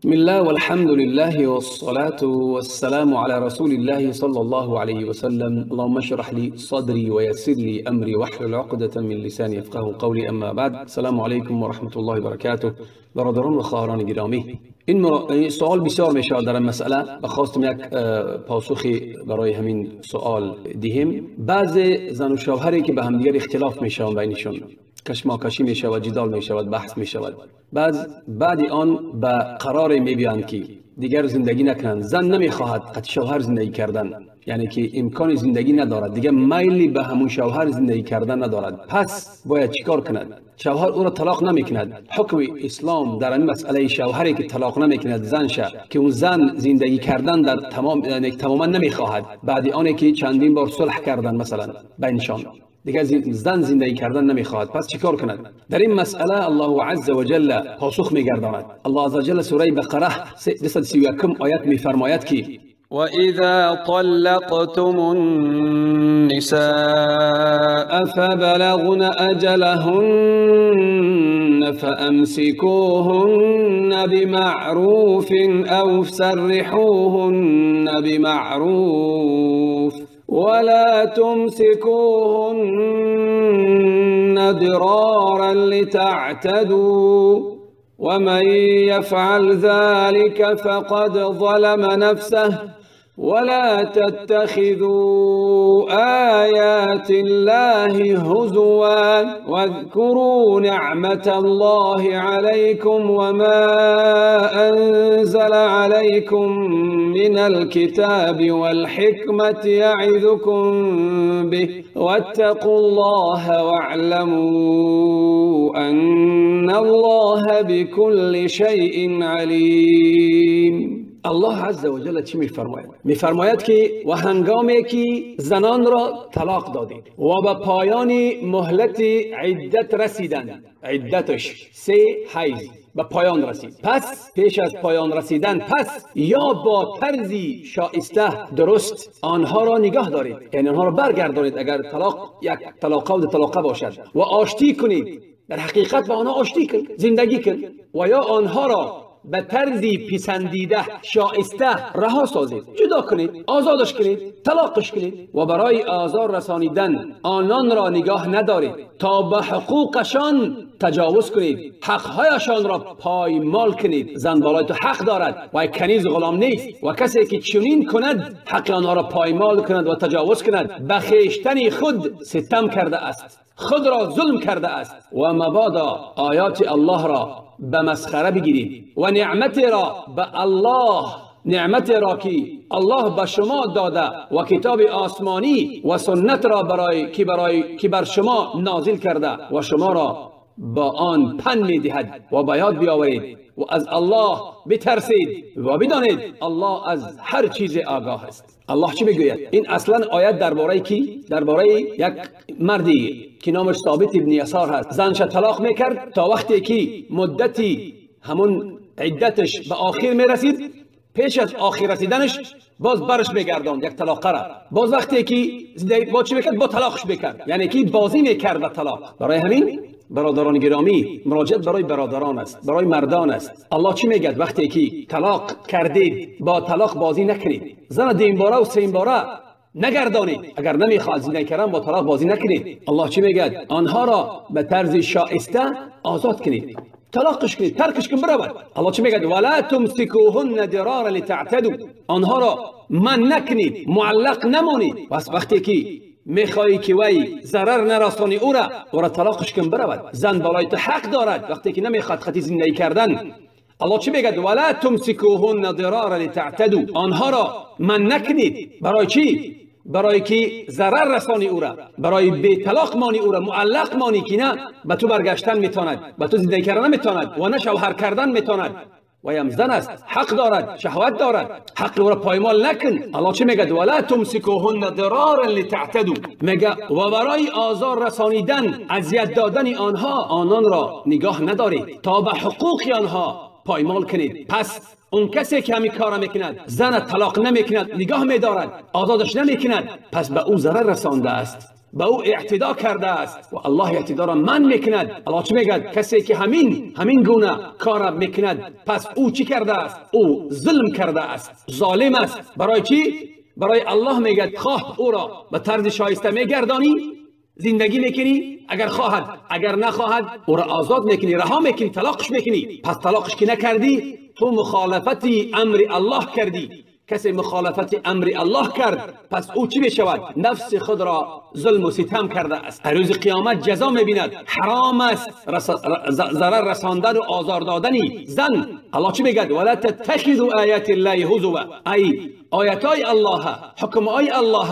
بسم الله والحمد لله والصلاة والسلام على رسول الله صلى الله عليه وسلم. اللهم اشرح لي صدري ويسر لي أمري واحلل عقدة من لساني يفقهوا قولي. اما بعد، السلام علیکم و رحمة الله و برکاته. برادران و خواهران گرامی، این سوال بسیار میشود در این مسئله و خواستم یک پاسخی برای همین سوال دهیم. بعض زن و شوهری که به همدیگر اختلاف میشوند بینشون، کشماکشی می شود، جدال می شود، بحث می شود، بعد آن به قرار می بیاند که دیگر زندگی نکنند. زن نمی خواهد قد شوهر زندگی کردن، یعنی که امکان زندگی ندارد، دیگه میلی به همون شوهر زندگی کردن ندارد. پس باید چیکار کند؟ شوهر او را طلاق نمی کند. حکم اسلام در این مسئله شوهری که طلاق نمی کند زنش، که اون زن زندگی کردن در تمام، یعنی تماما نمی خواهد، بعد آن که چندین بار صلح کردن مثلا بینشان، دیگه زن زندگی کردن نمیخواهد. پس چیکار کند؟ در این مسئله الله عز وجل پاسخ میگرداند. الله عز وجل سوره بقره 231 آیت میفرماید که وَإِذَا طَلَّقْتُمُ النِّسَاءَ فَبَلَغْنَ أَجَلَهُنَّ فَأَمْسِكُوهُنَّ بِمَعْرُوفٍ أَوْ سَرِّحُوهُنَّ بِمَعْرُوفٍ ولا تمسكوهن ضرارا لتعتدوا ومن يفعل ذلك فقد ظلم نفسه ولا تتخذوا آيات الله هزوا واذكروا نعمة الله عليكم وما أنزل عليكم من الكتاب والحكمة يعظكم به واتقوا الله واعلموا أن الله بكل شيء عليم. الله عز وجل چی میفرماید؟ میفرماید که و هنگامی که زنان را طلاق دادید و به پایان مهلت عدت رسیدند، عدتش 3 حیض به پایان رسید، پس پیش از پایان رسیدن، پس یا با طرزی شایسته درست آنها را نگاه دارید، یعنی آنها را برگردانید اگر طلاق یک طلاقه و دو طلاقه باشد، و آشتی کنید، در حقیقت با آنها آشتی کن، زندگی کن، و یا آنها را به طرزی پسندیده شایسته رها سازید، جدا کنید، آزادش کنید، طلاقش کنید، و برای آزار رسانیدن آنان را نگاه ندارید تا به حقوقشان تجاوز کنید، حقهایشان را پایمال کنید. زن بالای تو حق دارد و کنیز غلام نیست، و کسی که چنین کند حق آنها را پایمال کند و تجاوز کند به خویشتن خود ستم کرده است، خود را ظلم کرده است. و مبادا آیات الله را به مسخره بگیرید و نعمت را به الله، نعمت را که الله به شما داده و کتاب آسمانی و سنت را برای که بر شما نازل کرده و شما را با آن پند میدهد و به یاد بیاورید و از الله بترسید و بدانید الله از هر چیز آگاه است. الله چی میگوید؟ این اصلا آیت درباره کی؟ درباره یک مردی که نامش ثابت ابن یسار هست. زنش طلاق میکرد تا وقتی که مدتی همون عدتش به آخر میرسید، پیش از آخر رسیدنش باز برش میگرداند یک طلاقه را. باز وقتی که با چی میکرد؟ با طلاقش میکرد، یعنی که بازی میکرد به طلاق. برای همین برادران گرامی، مراجعت برای برادران است، برای مردان است. الله چی میگه؟ وقتی که طلاق کردید با طلاق بازی نکنید، زن دیم باره و سیم باره نگردانید، اگر نمیخواد زندگی کردن با طلاق بازی نکنید. الله چی میگه؟ آنها را به طرز شایسته آزاد کنید، طلاقش کنید، ترکش کن برود. الله چی میگه؟ ولا تمسكوهن ضرارا لتعتدوا، آنها را من نکنید، معلق نمانید. پس وقتی که میخوایی که وی ضرر نرسانی او را طلاقش کن برود. زن بالای تو حق دارد وقتی که نمیخواد خطی زندگی کردن. الله چی میگه؟ ولا تمسكوهن ضرارا لتعتدوا، آنها را من نکنید. برای چی؟ برای که ضرر رسانی او را، برای بی طلاق مانی او را، معلق مانی که نه به تو برگشتن میتواند، به تو زندگی کردن میتواند و نه شوهر کردن میتواند. و یم زن است، حق دارد، شهوت دارد، حق او را پایمال نکن. الله چی میگه؟ ولا تمسكوهن ضرارا لتعتدوا، میگه و برای آزار رسانیدن، اذیت دادن آنها، آنان را نگاه ندارید تا به حقوق آنها پایمال کنید. پس اون کسی که همین کار میکند، زن طلاق نمیکند، نگاه میدارد، آزادش نمیکند، پس به او ضرر رسانده است. به او اعتدا کرده است و الله اعتدا را من میکند. الله چی میگد؟ کسی که همین گونه کار میکند پس او چی کرده است؟ او ظلم کرده است، ظالم است. برای چی؟ برای الله میگد خواه او را به طرز شایسته میگردانی، زندگی میکنی اگر خواهد، اگر نخواهد او را آزاد میکنی، رها میکنی، طلاقش میکنی. پس طلاقش که نکردی تو مخالفت امر الله کردی. کسی مخالفت امر الله کرد پس او چی میشود؟ نفس خود را ظلم و ستم کرده است. روز قیامت جزا میبیند. حرام است ضرر رساندن و آزار دادن زن. الله چی میگد؟ ولا تتخذوا آیات الله هزوا، ای آیات الله، حکم های الله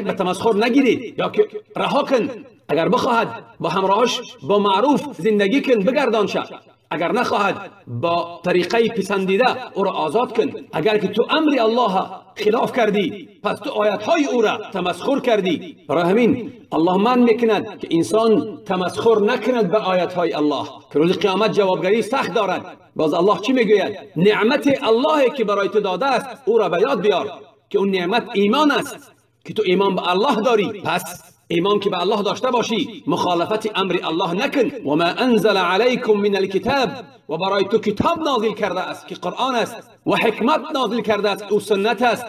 به تمسخر نگیرید یا که رها کن. اگر بخواهد با همراهش با معروف زندگی کن، بگردان شد. اگر نخواهد با طریقه پسندیده او را آزاد کن. اگر که تو امر الله خلاف کردی پس تو آیت های او را تمسخر کردی. برای همین الله من میکند که انسان تمسخر نکند به آیت های الله که روز قیامت جوابگری سخت دارد. باز الله چی میگوید؟ نعمت الله که برای تو داده است او را به یاد بیار که اون نعمت ایمان است که تو ایمان به الله داری. پس ایمان که به الله داشته باشی مخالفت امر الله نکن. و ما انزل علیکم من الکتاب، و برای تو کتاب نازل کرده است که قرآن است و حکمت نازل کرده است، او سنت است.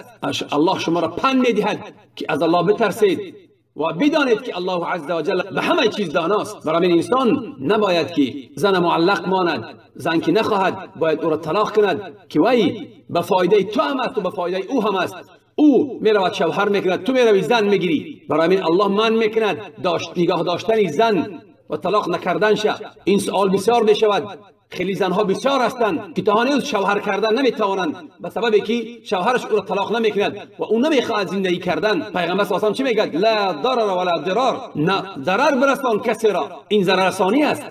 الله شما را پند میدهد که از الله بترسید و بدانید که الله عز وجل به همه چیز داناست. برای این انسان نباید که زن معلق ماند. زن که نخواهد باید او را طلاق کند که وی به فایده تو هم است و به فایده او هم است. او میرود شوهر میکند، تو میروی زن میگیری. برای همین الله من میکند نگاه داشتن زن و طلاق نکردن شه. این سوال بسیار میشود. خیلی زنها بسیار هستند که تا هنوز شوهر کردن نمیتوانند به سبب که شوهرش او را طلاق نمیکند و او نمیخواهد زندگی کردن. پیغمبر صلی الله علیه و چی میگه؟ لا ضرر ولا ضرار، نه ضرر برسان کسی را، این ضرر رسانی است.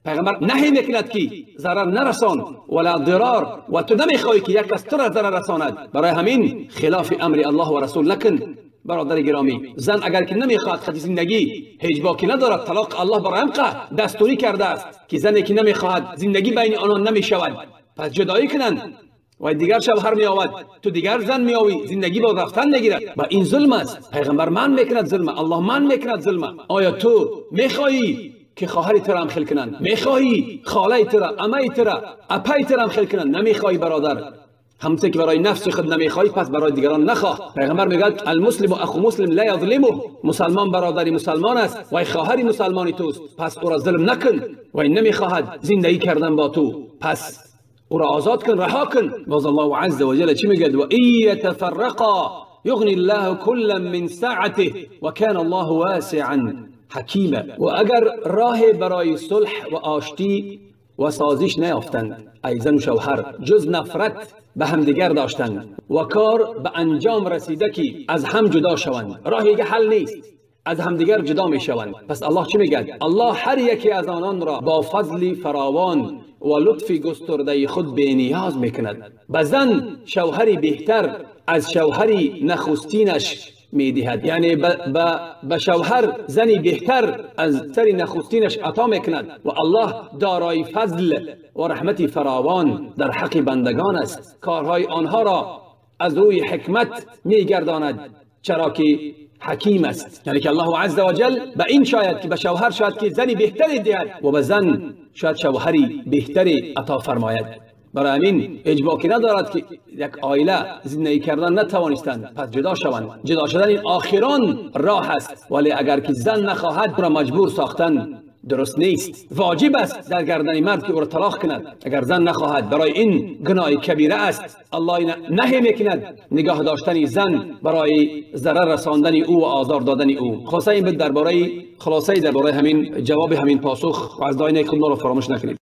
پیغمبر نهی میکند که ضرر نرسان ولا ضرار، و تو نمیخوای که یک کس تو را ضرر رساند. برای همین خلاف امر الله و رسول نکن. برادر گرامی، زن اگر که نمیخواد خط زندگی هیچ باکی ندارد. طلاق الله برای همقه دستوری کرده است که زنی که نمیخواهد زندگی بین آنان نمیشود پس جدایی کنند و دیگر شوهر می آود، تو دیگر زن می آوی، زندگی با رفتن نگیرد. و این ظلم است. پیغمبر من میکند ظلم، الله من میکند ظلم. آیا تو میخواهی که خواهری تو را هم خل کنند؟ میخواهی خاله تو را، عمه تو را، اپای تو را هم خل کنند؟ نمیخواهی برادر. همونطور که برای نفس خود نمیخواهی پس برای دیگران نخواه. پیغمبر میگه المسلم اخو مسلم لا یظلمه، مسلمان برادری مسلمان است و خواهری مسلمانی توست، پس او را ظلم نکن. و این نمیخواهد زندگی کردن با تو، پس او را آزاد کن، رها کن. باز الله عز وجل چی میگه؟ و ان یتفرقا یغنی الله کلا من سعته و کان الله واسعا حکیما. و اگر راه برای صلح و آشتی و سازش نیافتند ای زن و شوهر، جز نفرت به همدیگر داشتند و کار به انجام رسیده که از هم جدا شوند، راه دیگه حل نیست، از همدیگر جدا می شوند. پس الله چی میگه؟ الله هر یکی از آنان را با فضل فراوان و لطف گسترده خود بی نیاز میکند. به زن شوهری بهتر از شوهری نخستینش میدهد، یعنی به شوهر زنی بهتر از سر نخستینش عطا میکند. و الله دارای فضل و رحمت فراوان در حق بندگان است، کارهای آنها را از روی حکمت میگرداند چرا که حکیم است. یعنی که الله عز وجل به این شاید که به شوهر شاید که زنی بهتری دهد و به زن شاید شوهری بهتری عطا فرماید. برای همین اجباکی ندارد که یک عائله زندگی کردن نتوانستند پس جدا شوند. جدا شدن این آخران راه است، ولی اگر که زن نخواهد را مجبور ساختن درست نیست. واجب است در گردن مرد که او را طلاق کند اگر زن نخواهد. برای این گناه کبیره است. الله نهی میکند نگاه داشتن زن برای ضرر رساندن او و آزار دادن او. خلاصه این درباره خلاصه درباره همین جواب همین پاسخ و از دعای نیک خود ما را فراموش نکنید.